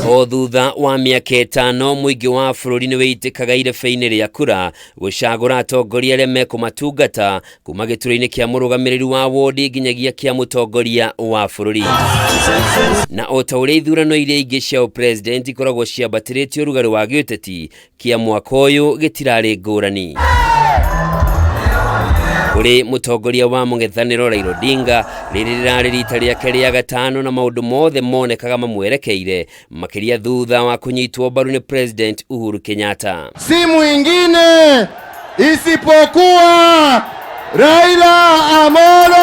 O thutha wa mĩaka 5 mũingĩ wa bũrũri nĩ wĩitĩkaga irebe-inĩ rĩa kura gũcagũra atongoria arĩa mekũmatungata kuma gĩturwa-inĩ kĩa mũrũgamĩrĩri wa wodi nginyagia kĩa mũtongoria wa bũrũri. Na o ta ũrĩa ithurano iria ingĩ cia ũpresident ikoragwo ciambatĩrĩtie ũrugarĩ wa gĩũteti, kĩa mwaka ũyũ gĩtirarĩ ngũrani. Kũrĩ mũtongoria wa mũng'ethanĩro Raila Odinga, rĩrĩ rĩrarĩ rita rĩake rĩa gatano na maũndũ mothe monekaga mamwerekeire, makĩria thutha wa kũnyitwo mbaru nĩ President Uhuru Kenyatta. Si mwingine isipokuwa Raila Amolo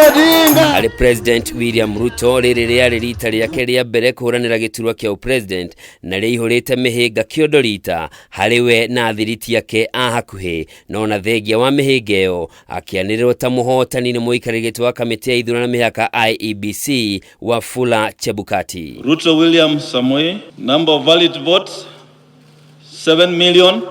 Odinga. Harĩ President William Ruto, rĩrĩ rĩarĩ rita rĩake rĩa mbere kũhũranĩra gĩturwa kĩa ũpresident na rĩaihũrĩte mĩhĩnga kĩondo rita harĩ we na athiriti ake a hakuhĩ, no na thengia wa mĩhĩnga ĩyo akĩanĩrĩrwo ta mũhotani nĩ mũikarĩri gĩtĩ wa kamĩtĩ ya ithurano na mĩhaka IEBC Wafula Chebukati. Ruto William Samoei, number of valid votes 7 million.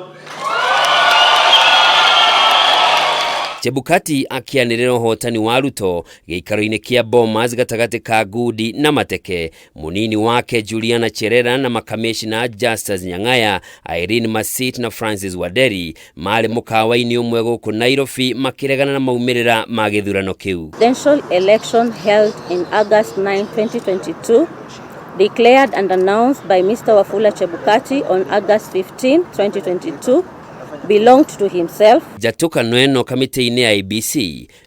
Chebukati akĩanĩrĩra ũhotani wa Ruto gĩikaro-inĩ kĩa Bomas gatagatĩ ka Ngundi na Mateke, mũnini wake Juliana Cherera na makamishna Justus Nyang'aya, Irene Masit na Francis Wanderi marĩ mũkawa-inĩ ũmwe gũkũ Nairobi makĩregana na maumĩrĩra ma gĩthurano kĩu. Presidential election held in August 9, 2022, declared and announced by Mr. Wafula Chebukati on August 15, 2022, belonged to himself. Njatũkano ĩno kamĩtĩ-inĩ ya IEBC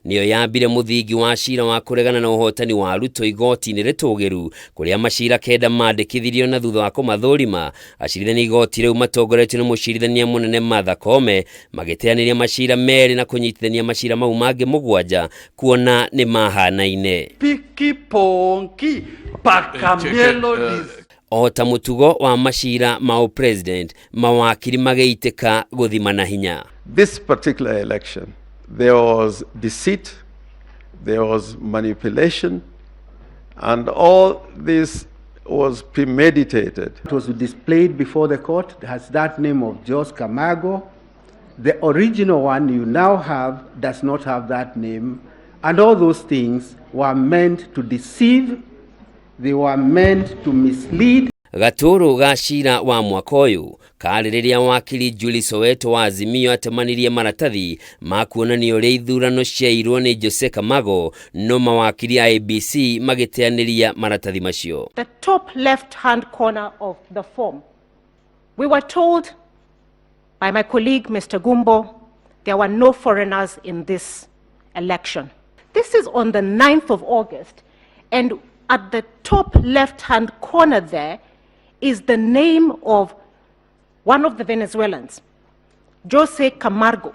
nĩyo yambire mũthingi wa cira wa kũregana na ũhotani wa Ruto igoti-inĩ rĩtũgĩru kũrĩa macira 9 mandĩkithirio na thutha wa kũmathũrima acirithania igoti rĩu matongoretio nĩ mũcirithania mũnene Martha Koome magĩteanĩria macira 2 na kũnyitithania macira mau mangĩ 7 kuona nĩ mahanaine. Piki ponki paka melodies. O ta mũtugo wa macira ma ũpresident, mawakiri magĩitĩka gũthima na hinya. This particular election, there was deceit, there was manipulation, and all this was premeditated. It was displayed before the court, it has that name of Jose Camargo. The original one you now have does not have that name, and all those things were meant to deceive, they were meant to mislead. Gatũrũ ga cira wa mwaka ũyũ karĩ rĩrĩa wakiri Julie Soweto wa Azimio atemanirie maratathi ma kuonania ũrĩa ithurano ciairwo nĩ Jose Camargo, no mawakiri a IEBC magĩteanĩria maratathi macio. The top left hand corner of the form. We were told by my colleague Mr. Gumbo there were no foreigners in this election. This is on the 9th of August, and at the top left hand corner there is the name of one of the Venezuelans, Jose Camargo.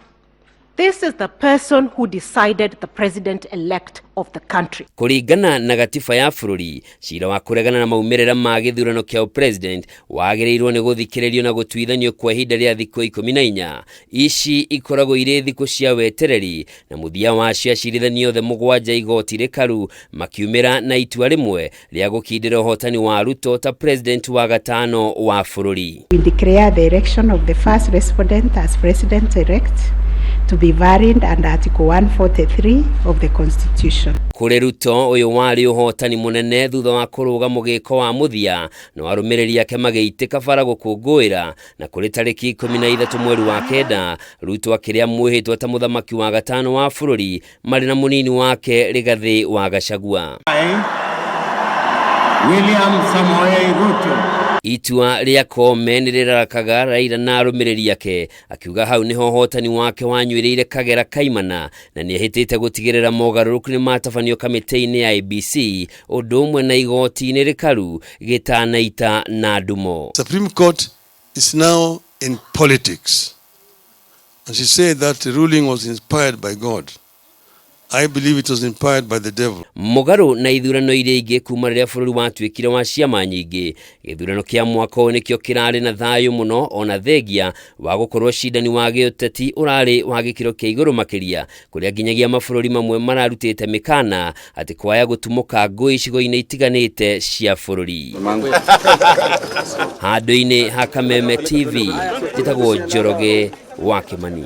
This is the person who decided the president-elect of the country. Kũringana na gatiba ya bũrũri, cira wa kũregana na maumĩrĩra ma gĩthurano kĩa ũpresident wagĩrĩirwo nĩ gũthikĩrĩrio na gũtuithanio kwa ihinda rĩa thikũ 14. Ici ikoragwo irĩ thikũ cia wetereri na mũthia wacio acirithania othe 7 igoti rĩkaru makiumĩra na itua rĩmwe rĩa gũkindĩra ũhotani wa Ruto ta president wa gatano wa bũrũri. We declare the election of the first respondent as president-elect to be valid under Article 143 of the Constitution. Kũrĩ Ruto ũyũ warĩ ũhotani mũnene thutha wa kũrũga mũgĩko wa mũthia na arũmĩrĩri ake magĩitĩka bara gũkũngũĩra, na kũrĩ tarĩki 13 mweri wa 9 Ruto akĩrĩa mwĩhĩtwa ta mũthamaki wa gatano wa bũrũri marĩ na mũnini wake Rigathĩ wa Gachagua. William Samoei Ruto. Itua rĩa Koome nĩ rĩrarakaga Raila na arũmĩrĩri ake, akiuga hau nĩho ũhotani wake wanyuĩrĩire kagera kaimana na nĩehĩtĩte gũtigĩrĩra mogarũrũku nĩ matabanio kamĩtĩ-inĩ ya IEBC ũndũ ũmwe na igoti-inĩ rĩkaru gĩtanaita na ndumo. Supreme Court is now in politics, and she said that the ruling was inspired by God. I believe it was inspired by the devil. Mũgarũ na ithurano iria ingĩ kuma rĩrĩa bũrũri watuĩkire wa ciama nyingĩ, gĩthurano kĩa mwaka ũyũ nĩkĩo kĩrarĩ na thayũ mũno ona thengia wa gũkorwo cindani wa gĩũteti ũrarĩ wa gĩkĩro kĩa igũrũ makĩria, kũrĩa nginyagia mabũrũri mamwe mararutĩte mĩkana atĩ kwaya gũtumũka ngũĩ icigo-inĩ itiganĩte cia bũrũri. Handũ-inĩ ha Kameme TV, njĩtagwo Njoroge wa Kĩmani.